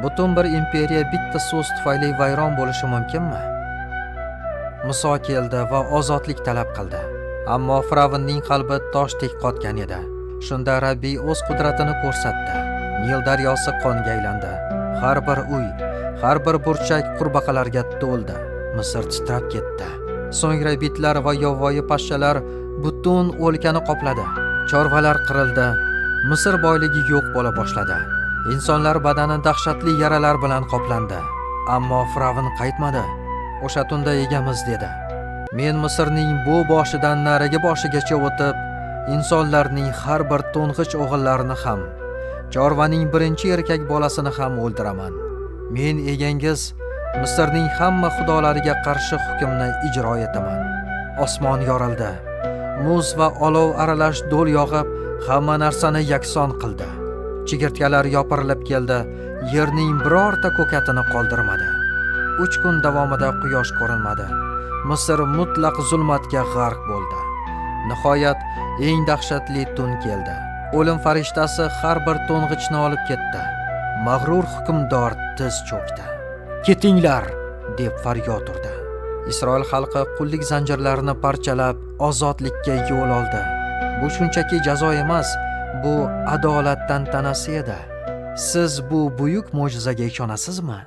Butun bir imperiya bitta so'z tufayli vayron bo'lishi mumkinmi? Muso keldi va ozodlik talab qildi. Ammo Fir'avnning qalbi toshdek qotgan edi. Shunda Rabbiy o'z qudratini ko'rsatdi. Nil daryosi qonga aylandi. Har bir uy, har bir burchak qurbaqalarga to'ldi. Misr titrab ketdi. So'ngra bitlar va yovvoyi pashshalar butun o'lkani qopladi. Chorvalar qirildi. Misr boyligi yo'q bo'la boshladi. Insonlar badani dahshatli yaralar bilan qoplandi. Ammo Fir'avn qaytmadi. O'sha tunda egamiz dedi: "Men Misrning bu boshidan narigi boshigacha o'tib, insonlarning har bir to'ng'ich o'g'illarini ham, chorvaning birinchi erkak bolasini ham o'ldiraman. Men egangiz Misrning hamma xudolariga qarshi hukmni ijro etaman." Osmon yorildi. Muz va olov aralash do'l yog'ib, hamma narsani yakson qildi. Chigirtkalar yopirilib keldi, yerning birorta ko'katini qoldirmadi. 3 kun davomida quyosh ko'rinmadi. Misr mutlaq zulmatga g'arq bo'ldi. Nihoyat eng dahshatli tun keldi. O'lim farishtasi har bir to'ng'ichni olib ketdi. Mag'rur hukmdor tiz cho'kdi. "Ketinglar!" deb faryod urdi. Isroil xalqi qullik zanjirlarini parchalab, ozodlikka yo'l oldi. Bu shunchaki jazo emas, bu adolat tantanasi edi. Siz bu buyuk mo'jizaga ishonasizmi?